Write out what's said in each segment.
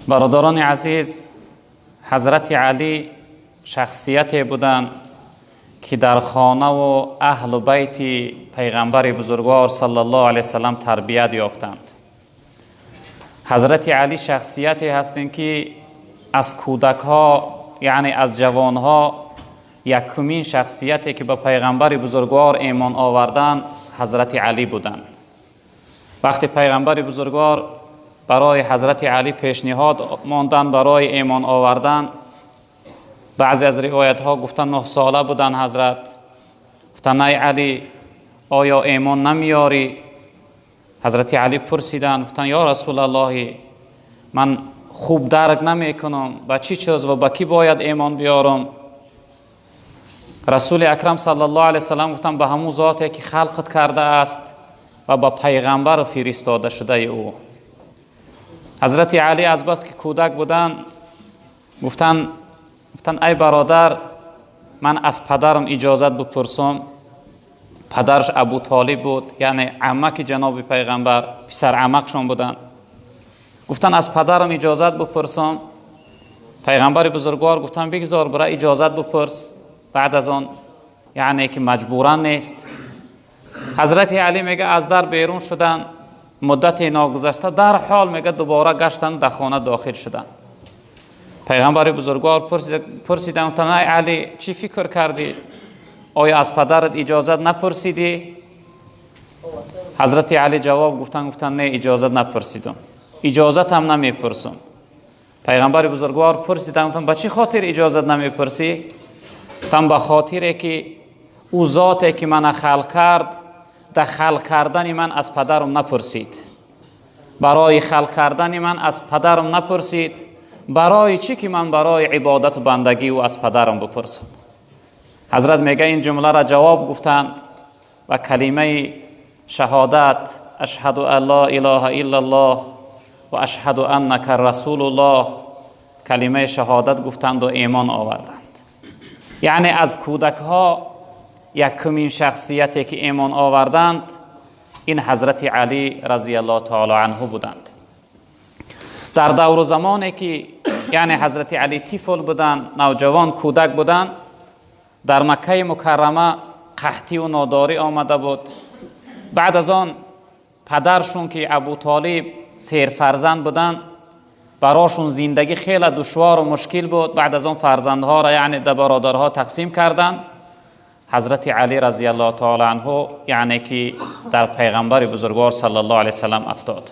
Бародарони азиз, Ҳазрати Алӣ шахсияте буданд, ки дар хонаву аҳлу байти Пайғамбари бузургвор саллаллоҳу алайҳи васаллам тарбият ёфтанд. Ҳазрати Алӣ шахсияте ҳастанд, ки аз кӯдакҳо, яъне аз ҷавонҳо якумин шахсияте ки ба Пайғамбари бузургвор имон оварданд, Ҳазрати Алӣ буданд. Вақте Пайғамбари бузургвор барои Ҳазрати Алӣ пешниҳод монданд барои имон овардан, баъзе аз ривоятҳо гуфтанд 9 сола буданд ҳазрат. Гуфтанд: ай Алӣ, оё имон намеёрӣ? Ҳазрати Алӣ пурсиданд, гуфтанд: ё Расулаллоҳ, ман хуб дарк намекунам, ба чӣ чиз ва ба кӣ бояд имон биёрам? Расули Акрам саллаллоҳу алайҳи васаллам гуфтанд: ба ҳамун зоте ки халқат кардааст ва ба пайғамбар фиристода шудаи ӯ. Ҳазрати Алӣ аз бас ки кӯдак буданд, гуфтанд: ай бародар, ман аз падарам иҷозат бипурсам. Падараш Абу Толиб буд, яъне амаки ҷаноби пайғамбар, писар амакшон буданд. Гуфтанд: аз падарам иҷозат бипурсам. Пайғамбари бузургвор гуфтанд: бигзор, бира, иҷозат бипурс, баъд аз он яъне ки маҷбуран нест. Ҳазрати Алӣ мега, аз дар берун шуданд, муддате ногузашта дар ҳол, мега, дубора гаштанд, дар хона дохил шуданд. Пайғамбари бузургвор пурсиданд, гуфтанд: ай Алӣ, чӣ фикр кардӣ? Оё аз падарат иҷозат напурсидӣ? Ҳазрати Алӣ ҷавоб гуфтанд, гуфтанд: не, иҷозат напурсидам, иҷозатам намепурсам. Пайғамбари бузургвор пурсиданд, гуфтанд: ба чӣ хотир иҷозат намепурсӣ? Гуфтанд: ба хотире ки ӯ зоте ки мана халқ кард, дар халқ кардани ман аз падарам напурсид, барои халқ кардани ман аз падарам напурсид, барои чӣ ки ман барои ибодату бандагӣ ӯ аз падарам бипурсам? Ҳазрат мега, ин ҷумларо ҷавоб гуфтанд ва калимаи шаҳодат ашҳаду ан ло илоҳа иллаллоҳ ва ашҳаду аннака расулуллоҳ, калимаи шаҳодат гуфтанд ва имон оварданд. Яъне аз кӯдакҳо якумин шахсияте ки имон оварданд, ин Ҳазрати Алӣ разияллоҳу таоло анҳу буданд. Дар давру замоне ки яъне Ҳазрати Алӣ тифл буданд, навҷавон, кӯдак буданд, дар Маккаи Мукаррама қаҳтиву нодорӣ омада буд. Баъд аз он падаршон, ки Абу Толиб, серфарзанд буданд, барошон зиндагӣ хеле душвору мушкил буд. Баъд аз он фарзандҳоро, яъне да бародарҳо тақсим карданд. Ҳазрати Алӣ разияллоҳу таоло анҳу, яъне ки дар Пайғамбари бузургвор саллаллоҳу алайҳи васаллам афтод,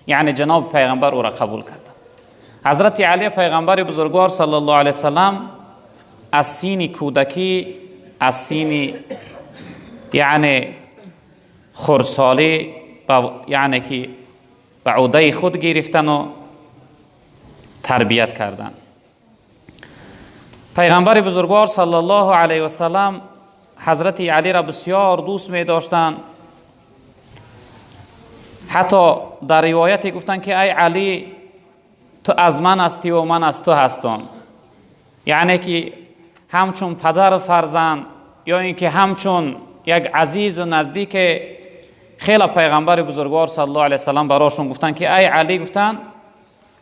яъне ҷаноби Пайғамбар ӯро қабул карданд. Ҳазрати Алӣ Пайғамбари бузургвор саллаллоҳу алайҳи васаллам аз синни кӯдакӣ, аз синни яъне хурдсолӣ, яъне ки ба ӯҳдаи худ гирифтану тарбият карданд. Пайғамбари бузургвор саллаллоҳу алайҳи васаллам Ҳазрати Алиро бисёр дӯст медоштанд. Ҳатто дар ривояте гуфтанд, ки ай Алӣ, ту аз ман ҳастӣ ва ман аз ту ҳастам, яъне ки ҳамчун падару фарзанд ё ин ки ҳамчун як азизу наздик хеле Пайғамбари бузургвор саллаллоҳу алайҳи васаллам барошон гуфтанд, ки ай Алӣ, гуфтанд,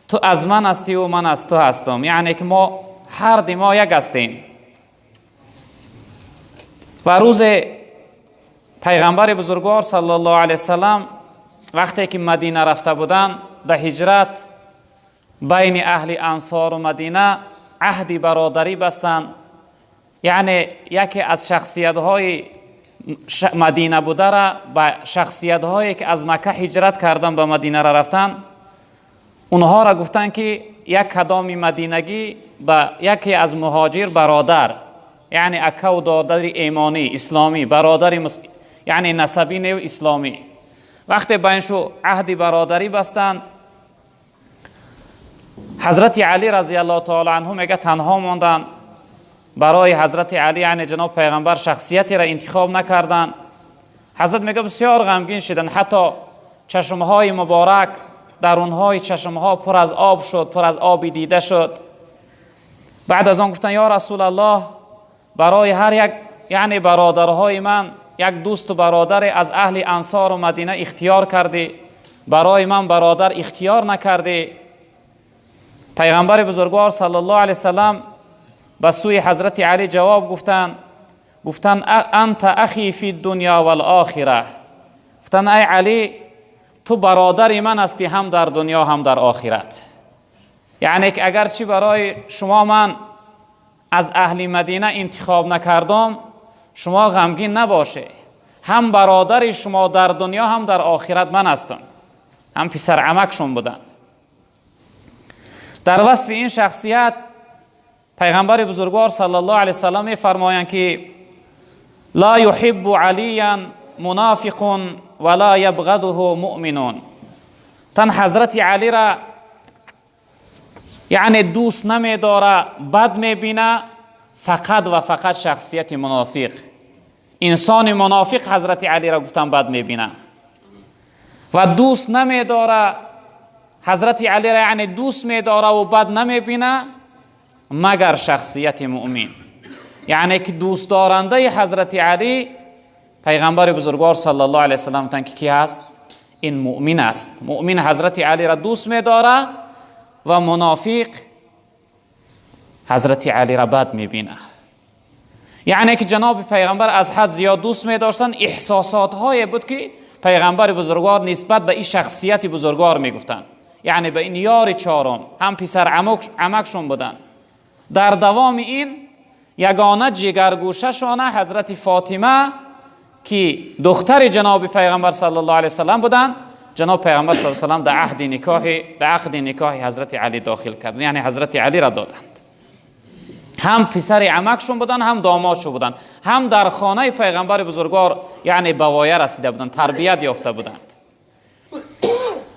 ту аз ман ҳастӣ ва ман аз ту ҳастам, яъне ки мо ҳар ди мо як ҳастем. Ва рӯзе Пайғамбари бузургвор саллаллоҳу алайҳи васаллам вақте ки Мадина рафта буданд дар ҳиҷрат, байни аҳли Ансору Мадина аҳди бародарӣ бастанд. Яъне яке аз шахсиятҳои Мадина будара ба шахсиятҳое ки аз Макка ҳиҷрат кардан ба Мадинара рафтанд, онҳоро гуфтанд, ки як кадоми мадинагӣ ба яке аз муҳоҷир бародар, яъне акаву додари имонӣ, исломӣ, бародари яъне насабӣ неву исломӣ. Вақте ба иншу аҳди бародарӣ бастанд, Ҳазрати Алӣ разияллоҳу таоло анҳу мега, танҳо монданд. Барои Ҳазрати Алӣ, яъне ҷаноб Пайғамбар шахсиятеро интихоб накарданд. Ҳазрат мега, бисёр ғамгин шуданд, ҳатто чашмҳои муборак, дарунҳои чашмҳо пур аз об шуд, пур аз оби дида шуд. Баъд аз он гуфтанд: ё Расулаллоҳ, барои ҳар як, яъне бародарҳои ман як дӯсту бародаре аз аҳли Ансору Мадина ихтиёр кардӣ, барои ман бародар ихтиёр накардӣ. پیغمبر بزرگوار صلی الله علیه وسلم به سوی حضرت علی جواب گفتند، گفتند انت اخی فی الدنیا والآخره. گفتند ای علی، تو برادر من هستی هم در دنیا هم در آخرت. یعنی که اگرچه برای شما من از اهل مدینه انتخاب نکردم، شما غمگین نباشه، هم برادر شما در دنیا هم در آخرت من هستم، هم پسر عمکشون بودن. در وصف این شخصیت پیغمبر بزرگوار صلی الله علیه وسلم میفرمایند که لا يحب علیا منافق ولا يبغضه مؤمن. تن حضرت علی را یعنی دوست نمیداره، بد میبینه، فقط و فقط شخصیت منافق، انسان منافق حضرت علی را گفتن بد میبینه و دوست نمیداره حضرت علی را، یعنی دوست میداره و بد نمیبینه مگر شخصیت مؤمن. یعنی که دوست دارنده حضرت علی پیغمبر بزرگوار صلی الله علیه وسلم تن که کی هست؟ این مؤمن است. مؤمن حضرت علی را دوست میداره و منافق حضرت علی را بد میبینه. یعنی که جناب پیغمبر از حد زیاد دوست میداشتن، احساسات های بود که پیغمبر بزرگوار نسبت به این شخصیت بزرگوار میگفتن، یعنی به این یار چهارم، هم پسر عمکشون بودن. در دوام این یگانه جگرگوشه‌شان حضرت فاطمه که دختر جناب پیغمبر صلی الله علیه وسلم بودن، جناب پیغمبر صلی الله علیه وسلم در عقد نکاح حضرت علی داخل کردن، یعنی حضرت علی را دادند. هم پسر عمکشون بودن، هم دامادشون بودن، هم در خانه پیغمبر بزرگوار یعنی به وایه رسیده بودند، تربیت یافته بودند.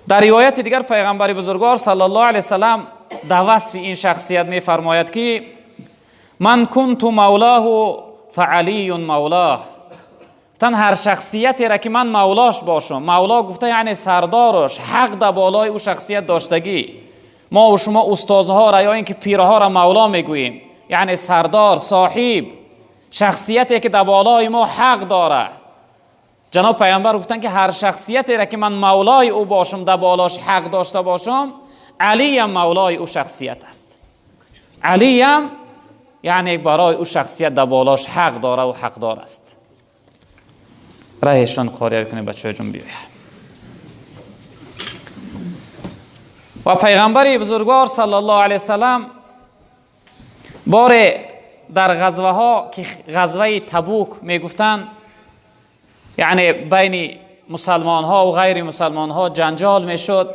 در روایت دیگر پیغمبر بزرگوار صلی الله علیه وسلم در وصف این شخصیت می‌فرماید که من کنت مولاه فعلی مولاه. تن هر شخصیتی را که من مولاش باشم، مولا گفته یعنی سردارش، حق در بالای او شخصیت داشتگی. ما و شما استادها را یا اینکه پیرها را مولا میگوییم، یعنی سردار، صاحب، شخصیتی که در بالای ما حق داره. جناب پیامبر گفتن که هر شخصیتی را که من مولای او باشم، در بالاش حق داشته باشم، علی هم مولای او شخصیت است. علی هم یعنی برای او شخصیت در بالاش حق داره و حقدار است. راهشان قاریه کنه بچه جون بیایه. و پیغمبر بزرگوار صلی الله علیه وسلم بار در غزوه ها که غزوه تبوک میگفتن، یعنی بین مسلمان ها و غیر مسلمان ها جنجال میشد،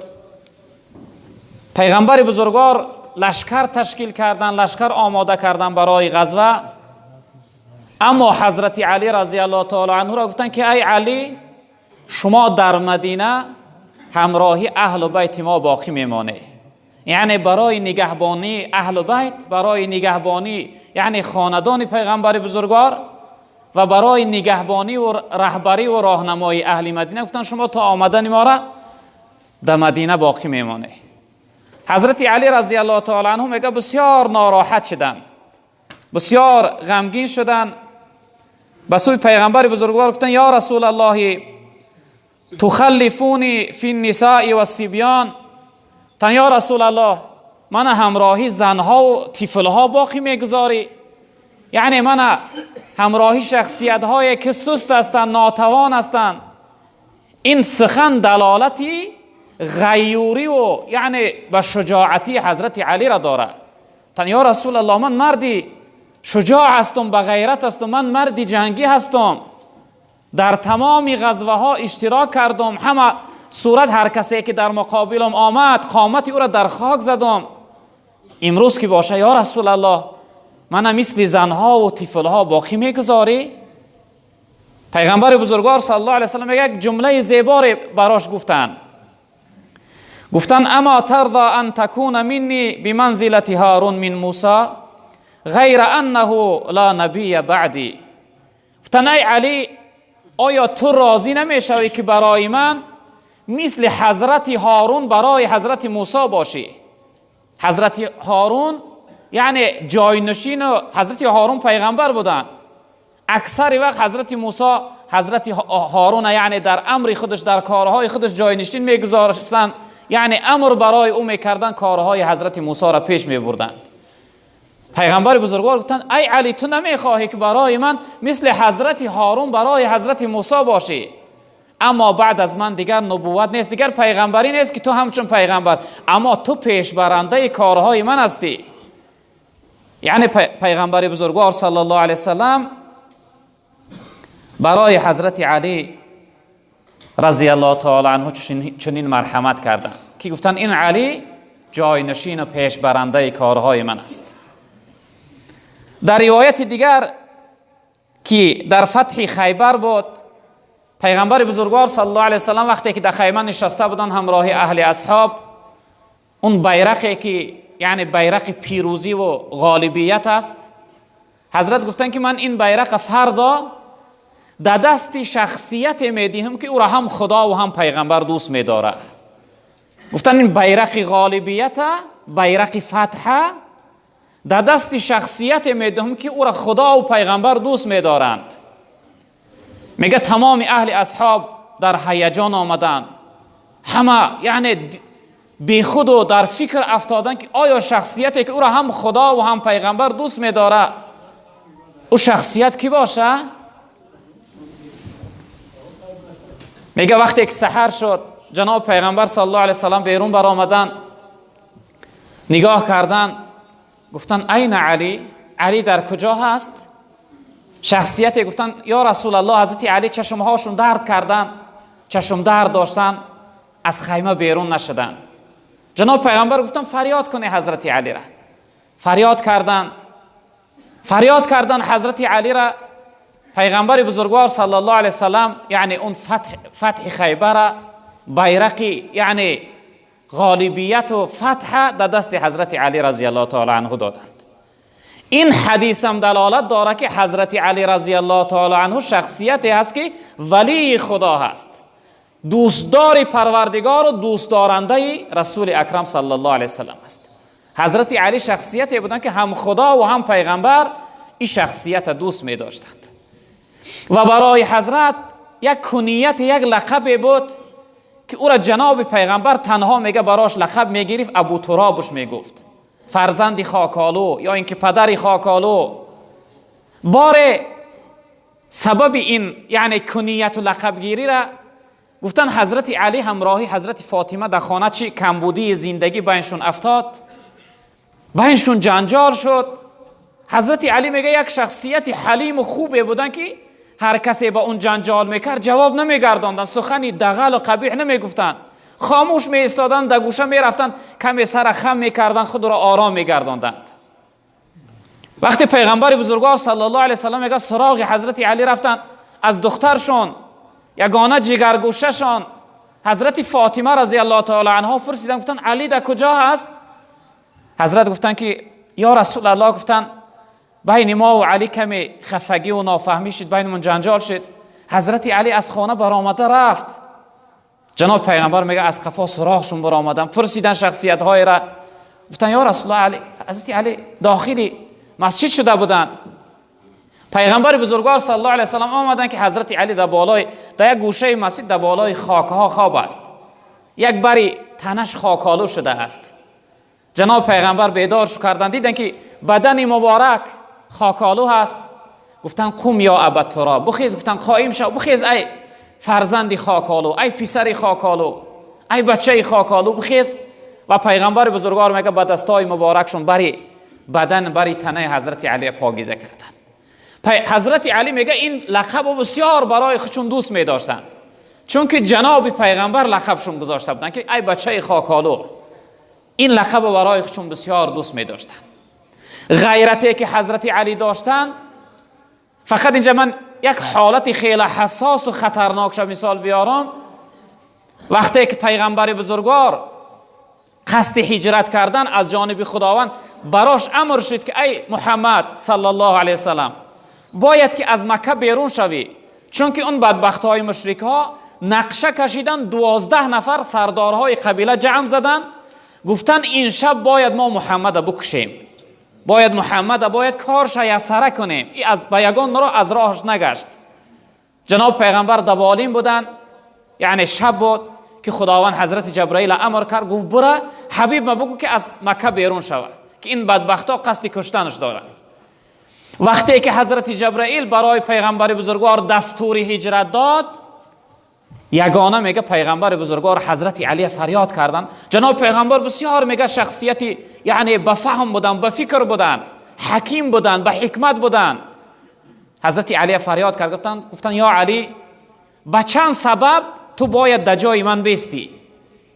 پیغمبر بزرگوار لشکر تشکیل کردن، لشکر آماده کردن برای غزوه. اما حضرت علی رضی الله تعالی عنه را گفتن که ای علی، شما در مدینه همراهی اهل بیت ما باقی میمانه، یعنی برای نگهبانی اهل بیت، برای نگهبانی یعنی خاندان پیغمبر بزرگوار و برای نگهبانی و رهبری و راهنمایی اهل مدینه گفتن شما تا آمدن ما را در مدینه باقی میمانه. حضرت علی رضی الله تعالی عنه میگه بسیار ناراحت شدن، بسیار غمگین شدن. به سوی پیغمبر بزرگوار گفتن یا رسول الله تخلفونی فی النساء والصبیان، تن یا رسول الله من همراهی زنها و طفلها باقی میگذاری، یعنی من همراهی شخصیت های که سست هستند، ناتوان هستند. این سخن دلالتی غیوری و یعنی به شجاعتی حضرت علی را داره. تن یا رسول الله من مردی شجاع هستم، به غیرت هستم، من مردی جنگی هستم، در تمام غزوه ها اشتراک کردم، همه صورت هر کسی که در مقابلم آمد قامت او را در خاک زدم. امروز که باشه یا رسول الله من مثل زنها و طفلها باقی میگذاری؟ پیغمبر بزرگوار صلی الله علیه وسلم یک جمله زیبا براش گفتن، گفتن اما ترضى ان تكون مني بمنزله هارون من موسی غیر انه لا نبی بعدی. گفتن ای علی، آیا تو راضی نمیشوی که برای من مثل حضرت هارون برای حضرت موسی باشی؟ حضرت هارون یعنی جاینشین حضرت هارون پیغمبر بودن. اکثر وقت حضرت موسی حضرت هارون یعنی در امر خودش، در کارهای خودش جاینشین میگذاشتن یعنی امر برای او میکردن، کارهای حضرت موسی را پیش میبردند. پیغمبر بزرگوار گفتند ای علی، تو نمیخواهی که برای من مثل حضرت هارون برای حضرت موسی باشی، اما بعد از من دیگر نبوت نیست، دیگر پیغمبری نیست که تو همچون پیغمبر، اما تو پیش برنده کارهای من هستی. یعنی پیغمبر بزرگوار صلی الله علیه وسلم برای حضرت علی رضی الله تعالی عنه چنین مرحمت کردند که گفتند این علی جاینشین و پیش برنده کارهای من است. در روایت دیگر که در فتح خیبر بود، پیغمبر بزرگوار صلی الله علیه وسلم وقتی که در خیمه نشسته بودند همراه اهل اصحاب، اون بیرقی که یعنی بیرق پیروزی و غالبیت است، حضرت گفتند که من این بیرق فردا در دست شخصیت میدهم که او را هم خدا و هم پیغمبر دوست میداره. گفتن این بیرق غالبیت، بیرق فتح در دست شخصیت میدهم که او را خدا و پیغمبر دوست میدارند. میگه تمام اهل اصحاب در هیجان آمدند، همه یعنی بی خود و در فکر افتادن که آیا شخصیتی که او را هم خدا و هم پیغمبر دوست میداره او شخصیت کی باشه؟ میگه وقتی که سحر شد، جناب پیغمبر صلی الله علیه وسلم بیرون برآمدن، نگاه کردن، گفتن این علی، علی در کجا هست؟ شخصیتی گفتن یا رسول الله، حضرت علی چشمهاشون درد کردن، چشم درد داشتن، از خیمه بیرون نشدن. جناب پیغمبر گفتن فریاد کنه حضرت علی را. فریاد کردن، فریاد کردن حضرت علی را. پیغمبر بزرگوار صلی الله علیه وسلم یعنی اون فتح خیبر، بیرقی یعنی غالبیت و فتح در دست حضرت علی رضی الله تعالی عنه دادند. این حدیث هم دلالت داره که حضرت علی رضی الله تعالی عنه شخصیتی هست که ولی خدا هست، دوستدار پروردگار و دوست دارنده رسول اکرم صلی الله علیه وسلم است. حضرت علی شخصیتی بودند که هم خدا و هم پیغمبر این شخصیت دوست می داشتند و برای حضرت یک کنیت، یک لقب بود که او را جناب پیغمبر تنها میگه براش لقب میگرفت، ابو ترابش میگفت، فرزند خاکالو یا اینکه پدر خاکالو. بار سبب این یعنی کنیت و لقب گیری را گفتن حضرت علی همراهی حضرت فاطمه در خانه چی کمبودی زندگی بینشون افتاد، بینشون جنجال شد. حضرت علی میگه یک شخصیت حلیم و خوبی بودن که هر کسی با اون جنجال میکرد جواب نمیگرداندن، سخنی دغل و قبیح نمیگفتن، خاموش می ایستادن، در گوشه میرفتن، کمی سر خم میکردن، خود را آرام میگرداندند. وقتی پیغمبر بزرگوار صلی الله علیه وسلم میگه سراغ حضرت علی رفتن، از دخترشون یگانه جگرگوشهشان حضرت فاطمه رضی الله تعالی عنها پرسیدن، گفتن علی در کجا هست؟ حضرت گفتن که یا رسول الله، گفتن بین ما و علی کمی خفگی و نافهمی شد، بینمون جنجال شد. حضرت علی از خانه برآمده رفت. جناب پیغمبر میگه از قفا سراغشون برآمدن، پرسیدن شخصیت های را، گفتن یا رسول الله علی، حضرت علی داخلی مسجد شده بودن. پیغمبر بزرگوار صلی الله علیه وسلم آمدن که حضرت علی در بالای در یک گوشه مسجد در بالای خاکها خواب است، یک بری تنش خاکالو شده است. جناب پیغمبر بیدار کردن، دیدن که بدن مبارک خاکالو هست. گفتن قوم یا ابا تراب، بخیز. گفتن قایم شو، بخیز ای فرزند خاکالو، ای پسر خاکالو، ای بچه خاکالو، بخیز. و پیغمبر بزرگوار میگه با دستای مبارکشون بری بدن بری تنه حضرت علی پاکیزه کردن. حضرت علی میگه این لقب بسیار برای خودشون دوست میداشتن، چون که جناب پیغمبر لقبشون گذاشته بودن که ای بچه خاکالو. این لقب برای خودشون بسیار دوست میداشتن. غیرتی که حضرت علی داشتن، فقط اینجا من یک حالت خیلی حساس و خطرناک شو مثال بیارم. وقتی که پیغمبر بزرگوار قصد هجرت کردن از جانب خداوند براش امر شد که ای محمد صلی الله علیه وسلم باید که از مکه بیرون شوی، چون که اون بدبخت های مشرک ها نقشه کشیدن، 12 نفر سردارهای قبیله جمع زدن، گفتن این شب باید ما محمد بکشیم، باید محمد باید کارش یسره کنیم. ای از بیگان را از راهش نگشت. جناب پیغمبر دبالین بودن، یعنی شب بود که خداوند حضرت جبرائیل امر کرد، گفت برو حبیب ما بگو که از مکه بیرون شوه که این بدبختا قصد کشتنش دارن. وقتی که حضرت جبرائیل برای پیغمبر بزرگوار دستور هجرت داد، یگانه میگه پیغمبر بزرگوار حضرت علی فریاد کردن. جناب پیغمبر بسیار میگه شخصیتی یعنی به فهم بودن، به فکر بودن، حکیم بودن، به حکمت بودن. حضرت علی فریاد کردن، گفتن یا علی به چند سبب تو باید در جای من بیستی.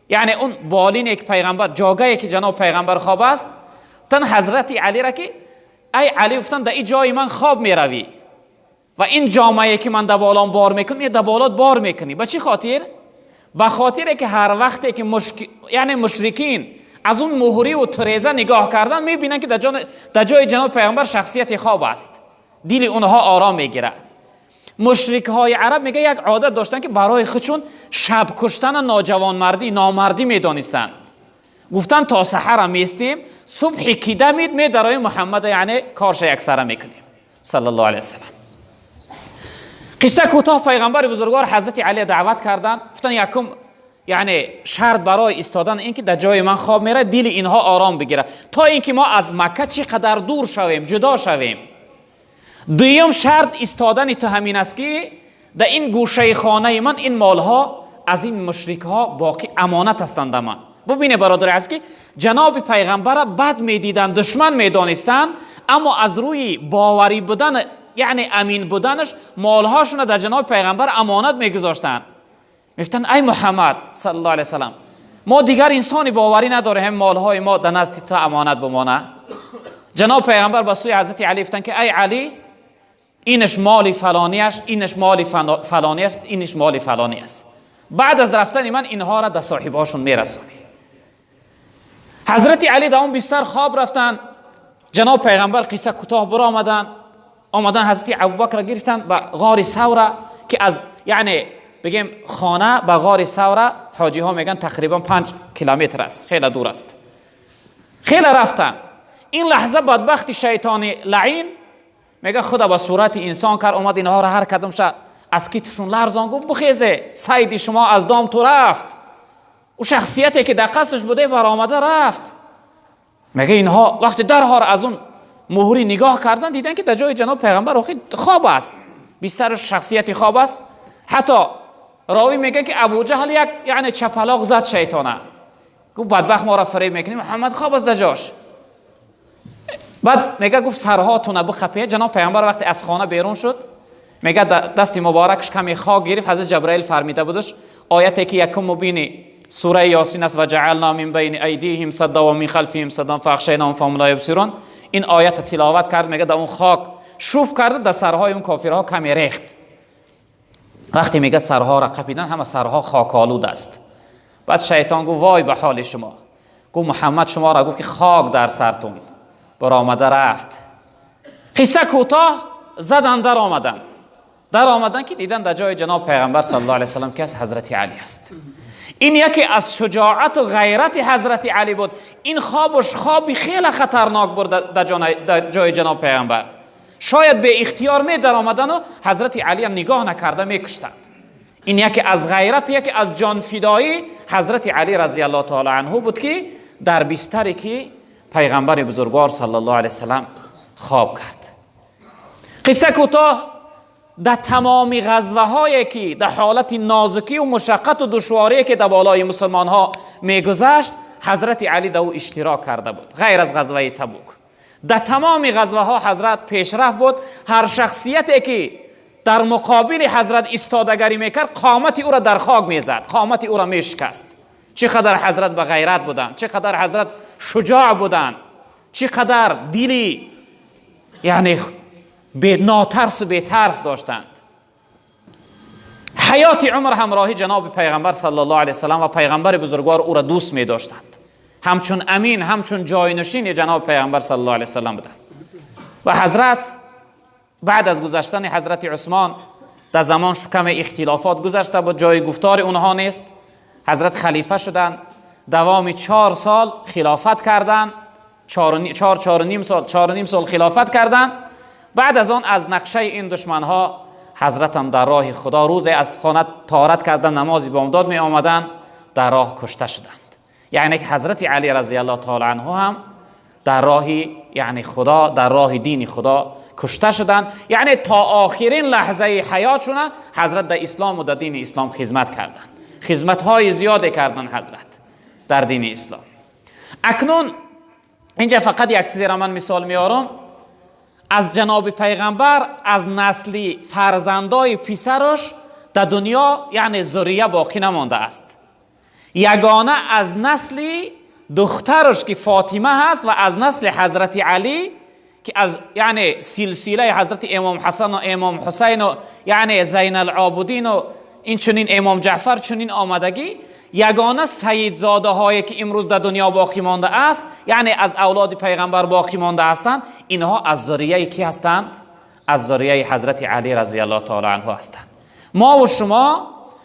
یعنی اون بالین که پیغمبر، جاگهی که جناب پیغمبر خواب است، گفتن حضرت علی را که ای علی، گفتن در این جای من خواب میروی و این جامعه که من در بالام بار میکنم، یه در بالات بار میکنی. به چی خاطر؟ به خاطر که هر وقتی که یعنی مشرکین از اون مهری و تریزه نگاه کردن، میبینن که در جای جناب پیغمبر شخصیت خواب است، دل اونها آرام میگیره. مشرک های عرب میگه یک عادت داشتن که برای خودشون شب کشتن ناجوانمردی، نامردی میدانستن. گفتن تا سحر میستیم، صبح که دمید می درای محمد یعنی کارش یکسره میکنیم صلی الله علیه وسلم. قصه کوتاه، پیغمبر بزرگوار حضرت علی دعوت کردن، گفتن یکم یعنی شرط برای ایستادن این که در جای من خواب میره، دل اینها آرام بگیره تا اینکه ما از مکه چقدر دور شویم، جدا شویم. دویم شرط ایستادن تو همین است که در این گوشه خانه من این مالها از این مشرک ها باقی امانت هستند من. ببینه برادر عزیز که جناب پیغمبر بد میدیدن، دشمن میدانستند، اما از روی باوری بودن یعنی امین بودنش مالهاشون در جناب پیغمبر امانت میگذاشتند. میگفتن ای محمد صلی الله علیه وسلم، ما دیگر انسانی باوری نداره، هم مالهای ما در نزد تو امانت بمانه. جناب پیغمبر به سوی حضرت علی گفتن که ای علی، اینش مال فلانی است، اینش مال فلانی است، اینش مال فلانی است. بعد از رفتن من اینها را در صاحبهاشون میرسونی. حضرت علی در اون بستر خواب رفتن. جناب پیغمبر قصه کوتاه بر آمدن، آمدن حضرت ابوبکر را گرفتن به غار ثور که از یعنی بگیم خانه به غار ثور حاجی ها میگن تقریبا 5 کیلومتر است، خیلی دور است. خیلی رفتن. این لحظه بدبخت شیطان لعین میگه خدا با صورت انسان کرد، اومد اینها را هر کدومش از کتفشون لرزان، گفت بخیزه سید شما از دام تو رفت. او شخصیتی که در قصدش بوده برآمده رفت. میگه اینها وقتی درها را از اون مهری نگاه کردن، دیدن که در جای جناب پیغمبر خواب است، بستر شخصیتی خواب است. حتی راوی میگه که ابو جهل یک یعنی چپلاق زد شیطانه، گفت بدبخت ما را فریب میکنی، محمد خواب است در جاش. بعد میگه گفت سرهاتون بخپه. جناب پیغمبر وقتی از خانه بیرون شد، میگه دست مبارکش کمی خاک گرفت. حضرت جبرائیل فرمیده بودش آیتی که یکم مبینی سوره یاسین است، و جعلنا من بین ایدیهم سدا و من خلفهم سدا فاغشیناهم فهم لا یبصرون. این آیت تلاوت کرد، میگه در اون خاک شوف کرده، در سرهای اون کافرها کمی ریخت. وقتی میگه سرها را قپیدن، همه سرها خاک آلود است. بعد شیطان گفت وای به حال شما، گفت محمد شما را گفت که خاک در سرتون برآمده رفت. قصه کوتاه، زدن در آمدن، در آمدن که دیدن در جای جناب پیغمبر صلی الله علیه وسلم که از حضرت علی است. این یکی از شجاعت و غیرت حضرت علی بود. این خوابش خوابی خیلی خطرناک بود در جای جناب پیغمبر. شاید به اختیار می در آمدن و حضرت علی هم نگاه نکرده میکشتن. این یکی از غیرت، یکی از جانفدایی حضرت علی رضی الله تعالی عنه بود که در بستری که پیغمبر بزرگوار صلی الله علیه وسلم خواب کرد. قصه کوتاه، در تمام غزوه هایی که در حالت نازکی و مشقت و دشواری که در بالای مسلمان ها میگذشت، حضرت علی در او اشتراک کرده بود، غیر از غزوه تبوک. در تمام غزوه ها حضرت پیشرفت بود. هر شخصیتی که در مقابل حضرت ایستادگری میکرد، قامت او را در خاک میزد، قامت او را میشکست. چقدر حضرت به غیرت بودند، چقدر حضرت شجاع بودند، چقدر دلی یعنی به ناترس و به ترس داشتند. حیات عمر همراهی جناب پیغمبر صلی الله علیه وسلم و پیغمبر بزرگوار او را دوست می داشتند، همچون امین، همچون جاینشین جناب پیغمبر صلی الله علیه وسلم بودند. و حضرت بعد از گذشتن حضرت عثمان در زمان کم اختلافات گذشته بود، جای گفتار اونها نیست. حضرت خلیفه شدند، دوام 4 سال خلافت کردند، 4.5 سال خلافت کردند. بعد از آن از نقشه این دشمنها حضرت هم در راه خدا روز از خانه طهارت کردن، نماز بامداد می آمدن، дар роҳ кушта шуданд. Яъне ки ҳазрати Алӣ разияллоҳу таъала анҳу ҳам дар роҳи яъне Худо, дар роҳи дини Худо кушта шуданд. Яъне то охирин лаҳзаи ҳаётшона ҳазрат дар ислом ва дар дини ислом хизмат карданд, хизматҳои зиёде карданд ҳазрат дар дини ислом. Акнун инҷа фақат як чизеро ман мисол меорам. Аз ҷаноби пайғамбар аз насли фарзандои писараш дар дунё яъне зурия боқӣ намондааст. Ягона аз насли духтараш ки Фотима ҳаст ва аз насли ҳазрати Алӣ ки аз яъне силсилаи ҳазрати имом Ҳасан ва имом Ҳусайн ва яъне Зайналобидин ва инчунин имом Ҷаъфар чунин омадагӣ, ягона сайидзодаҳое ки имрӯз дар дунё боқӣ мондааст, яъне аз авлоди пайғамбар боқӣ монда ҳастанд, инҳо аз зурияи кӣ ҳастанд? Аз зурияи ҳазрати Алӣ разияллоҳу таъала анҳу ҳастанд. Мо ва шумо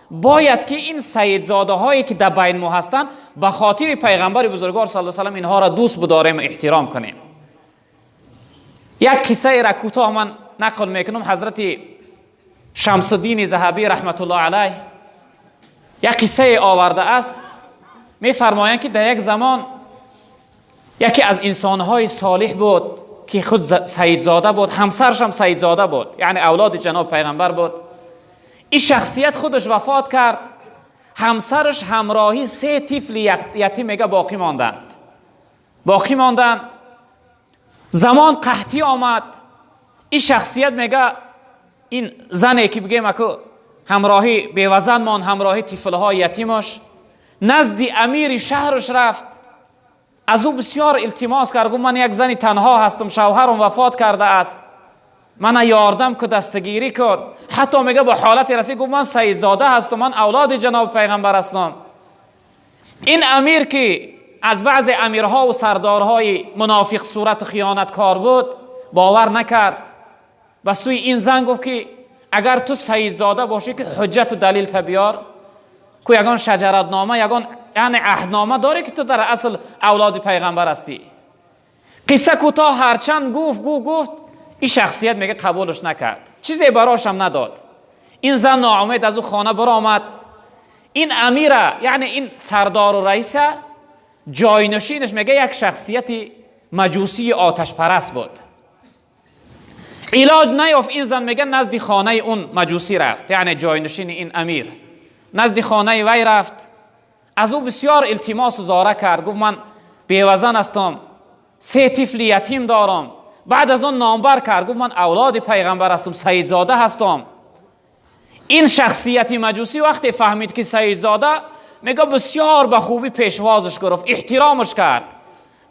бояд ки ин сайидзодаҳое ки дар байн мо ҳастанд ба хотири пайғамбари бузургвор саллаллоҳу алайҳи васаллам инҳоро дӯст бидорем ва эҳтиром кунем. Як қиссаеро кӯтоҳ ман нақл мекунам. Ҳазрати Шамсуддини Заҳабӣ раҳматуллоҳ алайҳ як қиссае овардааст. Мефармоянд ки дар як замон яке аз инсонҳои солиҳ буд ки худ сайидзода буд, ҳамсараш ҳам сайидзода буд, яъне авлоди ҷаноб пайғамбар буд. Ин шахсият худаш вафот кард, ҳамсараш ҳамроҳи се тифли ятим мега боқӣ монданд. Боқӣ монданд. Замон қаҳтӣ омад. Ин шахсият мега ин зане ки бигем аку ҳамроҳи бевазан мон, ҳамроҳи тифлҳои ятимаш назди амири шаҳраш рафт. Аз ӯ бисёр илтимос кард, гуфт ман як зани танҳо ҳастам, шавҳарам вафот кардааст, мана ёрдам ку, дастгирӣ кун. Ҳатто мега ба ҳолате расид, гуфт ман сайидзода ҳастам, ман авлоди ҷаноби пайғамбар ҳастам. Ин амир ки аз баъзе амирҳо ва сардорҳои мунофиқ сурат ва хиёнаткор буд, бовар накард. Ба сӯи ин зан гуфт ки агар ту сайидзода бошӣ ки ҳуҷҷату далилта биёр, ку ягон шаҷаратнома, ягон яъне аҳднома дорӣ ки ту дар асл авлоди пайғамбар ҳастӣ. Қисса кӯтоҳ, ҳарчанд гуфт гуфт, ин шахсият мега қабулш накард, чизе барошам надод. Ин зан ноумед аз ӯ хона баромад. Ин амира, яъне ин сардору раиса, ҷойнишинаш мега як шахсияти маҷусии оташпараст буд. Илоҷ наёфт, ин зан мега назди хонаи он маҷусӣ рафт, яъне ҷойнишини ин амир назди хонаи вай рафт. Аз ӯ бисёр илтимосу зора кард, гуфт ман бевазан ҳастам, се тифли ятим дорам. Баъд аз он номбар кард, гуфт ман авлоди пайғамбар ҳастам, сайидзода ҳастам. Ин шахсияти маҷусӣ вақте фаҳмид ки сайидзода, мега бисёр ба хубӣ пешвозаш гирифт, эҳтиромаш кард,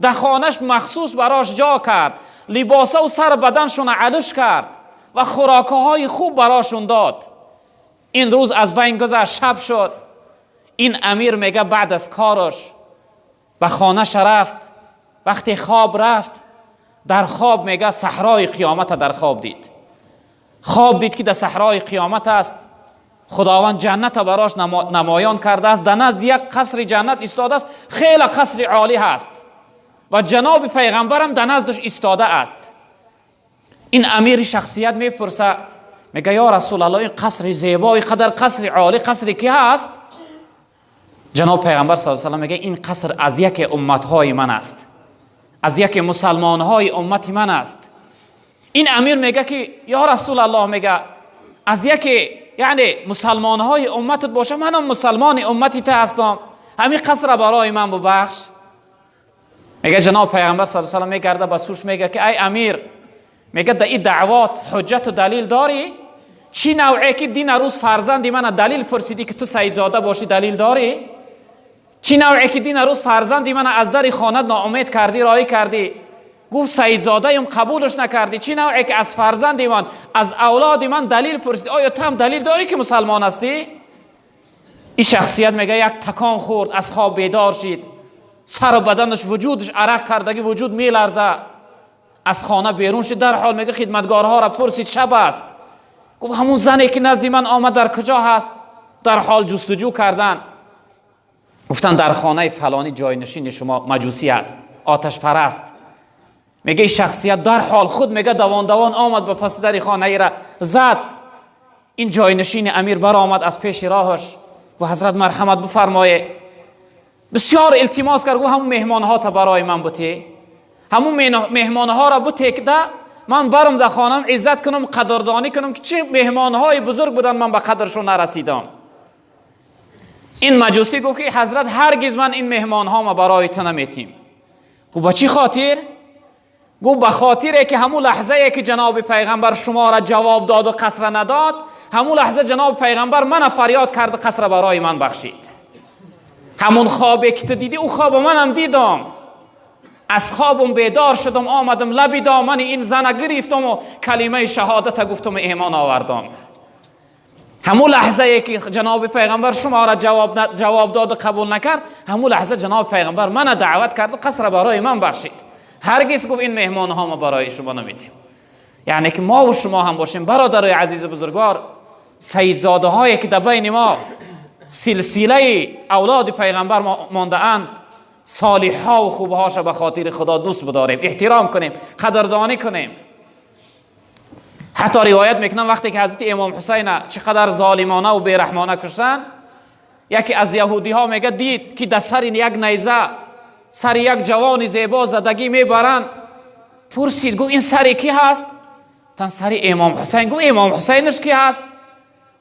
дар хонаш махсус барош ҷо кард, либосаву сар баданшона алуш кард ва хӯрокҳои хуб барошон дод. Ин рӯз аз байн гузашт, шаб шуд. Ин амир мега баъд аз кораш ба хонаша рафт. Вақте хоб рафт, дар хоб мега саҳрои қиёмата дар хоб дид. Хоб дид ки дар саҳрои қиёмат аст. Худованд ҷанната барош намоён кардааст, дар назди як қасри ҷаннат истодааст, хеле қасри олӣ ҳаст ва ҷаноби пайғамбарам дар наздаш истодааст. Ин амири шахсият мепурса, мега ё расулалло, ин қасри зебо, ин қадар қасри олӣ қасри ки ҳаст? Ҷаноб пайғамбар с салам мега ин қаср аз яке умматҳои ман аст, аз яке мусалмонҳои уммати ман аст. Ин амир мега ки ё расулаллоҳ, мега аз яке яъне мусалмонҳои умматат боша, манам мусалмони уммати ту ҳастам, ҳамин қасра барои ман бубахш. Мега ҷаноб пайғамбар с салам мегарда ба сӯш, мега ки ай амир, мега да ин даъвот ҳуҷҷату далил дорӣ? Чӣ навъе ки дина рӯз фарзанди мана далил пурсидӣ ки ту сайидзода бошӣ, далил дорӣ? Чӣ навъе ки дина рӯз фарзанди мана аз дари хона ноумед кардӣ, роҳӣ кардӣ, гуфт сайидзодаем, қабулш накардӣ? Чӣ навъе ки аз фарзанди ман, аз авлоди ман далил пурсидӣ, оё ту ҳам далил дорӣ ки мусалмон ҳастӣ? Ин шахсият мега як такон хӯрд, аз хоб бедор шид, сару баданаш, вуҷудаш арақ кардагӣ, вуҷуд меларза. Аз хона берун шид, дарҳол мега хидматгорҳоро пурсид, шаб аст. Гуфт ҳамун зане ки назди ман омад дар куҷо ҳаст? Дарҳол ҷустуҷӯ карданд, гуфтанд дар хонаи фалонӣ ҷойнишини шумо маҷусӣ аст, оташпараст. Мега ин шахсият дарҳол худ мега давон давон омад, ба паси дари хонаира зад. Ин ҷойнишини амир баромад аз пеши роҳаш, гуфт ҳазрат, марҳамат бифармоед. Бисёр илтимос кард, гуфт ҳамун меҳмонҳота барои ман бутӣ, ҳамун меҳмонҳоро бутекда ман барам дар хонам иззат кунам, қадрдонӣ кунам, ки чӣ меҳмонҳои бузург буданд, ман ба қадршон нарасидам. Ин маҷусӣ гуфт ки ҳазрат, ҳаргиз ман ин меҳмонҳома барои ту наметим. Гуфт ба чӣ хотир? Гуфт ба хотире ки ҳамун лаҳзае ки ҷаноби пайғамбар шуморо ҷавоб дод ва қасра надод, ҳамун лаҳза ҷаноби пайғамбар мана фарёд кард, қасра барои ман бахшид. Ҳамун хобе ки ту дидӣ, ӯ хоба манам дидам. Аз хобам бедор шудам, омадам лаби домани ин зана гирифтам ва калимаи шаҳодата гуфтам ва имон овардам. Ҳамун лаҳзае ки ҷаноби пайғамбар шуморо ҷавоб дод ва қабул накард, ҳамун лаҳза ҷаноби пайғамбар мана даъват кард ва қасра барои ман бахшид. Ҳаргиз, гуфт, ин меҳмонҳо ма барои шумо намедиҳем. Яъне ки мо ва шумо ҳам бошем, бародарои азизу бузургвор, саидзодаҳое ки дар байни мо силсилаи авлоди пайғамбар мондаанд, солиҳҳо ва хубҳоша ба хотири Худо дӯст бидорем, эҳтиром кунем, қадрдонӣ кунем. Ҳатто ривоят мекунам, вақте ки ҳазрати имом Ҳусайна чӣ қадар золимона ва бераҳмона куштанд, яке аз яҳудиҳо мега дид ки дар сари як найза сари як ҷавони зебо задагӣ мебаранд. Пурсид, гуфт: ин сари кӣ ҳаст? Гуфтанд: сари имом Ҳусайн. Гуфт: имом Ҳусайнаш кӣ ҳаст?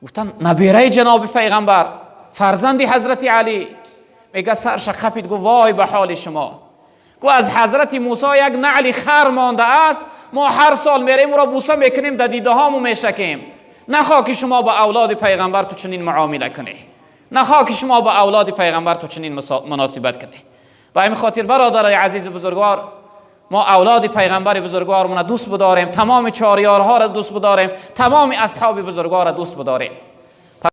Гуфтанд: набираи ҷаноби пайғамбар, фарзанди ҳазрати Алӣ. Мега сарша қапид, гуфт: вой ба ҳоли шумо! Гуфт: аз ҳазрати Мусо як наъли хар мондааст, мо ҳар сол мерем, ӯро бӯса мекунем, дар дидаҳомон мешакем. Нахоҳ ки шумо ба авлоди пайғамбар ту чунин муомила кунӣ, нахоҳ ки шумо ба авлоди пайғамбар ту чунин муносибат кунӣ. Ба ҳамин хотир, бародарои азизу бузургвор, мо авлоди пайғамбари бузургвормона дӯст бидорем, тамоми чорёрҳоро дӯст бидорем, тамоми асҳоби бузургворро дӯст бидорем.